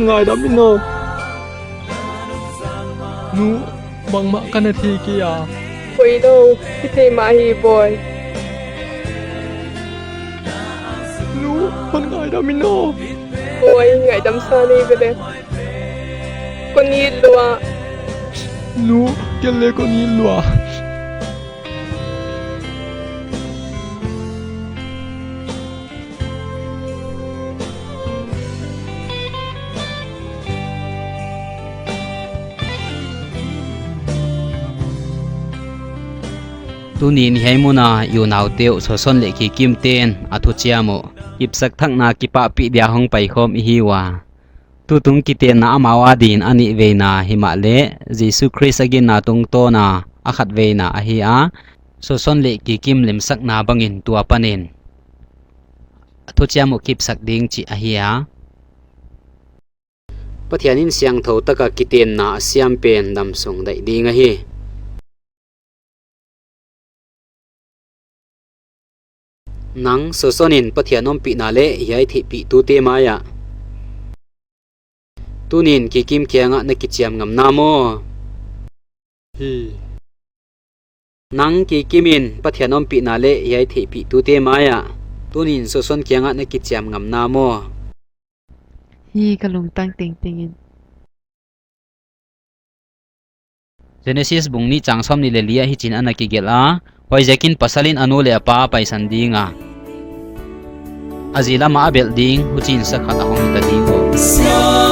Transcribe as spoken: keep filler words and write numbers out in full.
Ngaidam in aw. Nu, bangmah ka na thei kei a. Poilou, hithei mah hi bawi. Nu, hon ngaidam in aw. Bawi, ngaidam sa ni ve le. Kon it lua. Nu, kei le kon it lua. Tuni'n hiai mun a i unaute uh Soson leh Kikim te'n a thuchiam uh kipsak thakna kipahpih dia hong paikhawm i hi ua. Tutung kitenna amau adin a nihveina himahleh Jesu Khrist a ginna tungtawna a khatveina ahi a, Soson leh Kikim lemsakna bangin tua panin a thuchiam uh kipsak ding chih ahi a. Pathian in siangthou taka kitenna a siam pen damsung daih ding ahi. Nang Soson in Pathian ompihna leh hiai theihpihtute mai ah tuni'n Kikim kiangah na kichiam ngam na maw? Hi. Nang Kikim in Pathian ompihna leh hiai theihpihtute mai ah tuni'n Soson kiangah na kichiam ngam na maw? Hi, ka lungtang tengteng in. Genesis bung nih chang sawmnih leh li ah hichi'n ana kigelh a, huaiziakin pasal in a nu leh a pa a paisan ding a, a zi lam ah a belh ding, huchiin sa khat a hong hita ding uh.